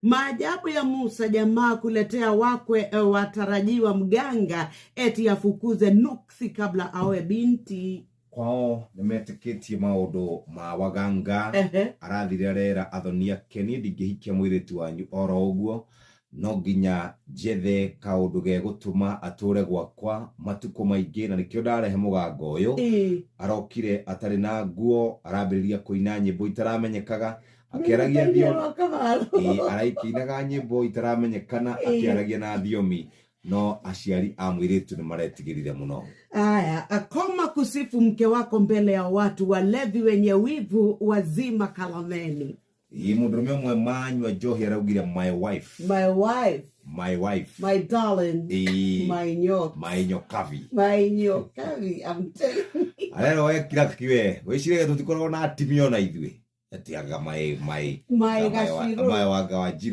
Maajabu ya Musa, jamaa kuletea wakwe watarajiwa mganga eti afukuze nuksi kabla aoe binti. Kwao nĩmetĩkĩtie maũndũ ma waganga. Arathire arera athoni ake, niĩ ndingĩhikia mũirĩtu wanyu oro ũguo, no nginya njethe kaũndũ gegũtũma atũre gwakwa matukũ maingĩ, na nĩkĩo ndarehe mũganga ũyũ. Arokire atarĩ na nguo, arambĩrĩria kũina nyĩmbo itaramenyekaga, akĩaragia thiomi. Araikĩinaga nyĩmbo itaramenyekana, akĩaragia na thiomi, no aciari a mũirĩtu nĩ maretigĩrire mũno. Aya, akoma kusifu mke wako mbele ya watu, walevi wenye wivu wazima kalameni. Ĩ, mũndũrũme ũmwe manyua njohi araugire, "My wife." My wife. My wife. My darling. My nyoka. My nyokabi. My nyokabi, I'm telling you. Arero we kiraki, we wĩciragia tũtikoragwo na atimia ona ithuĩ atiaga my My gacirũ. My wanga wa njirũ.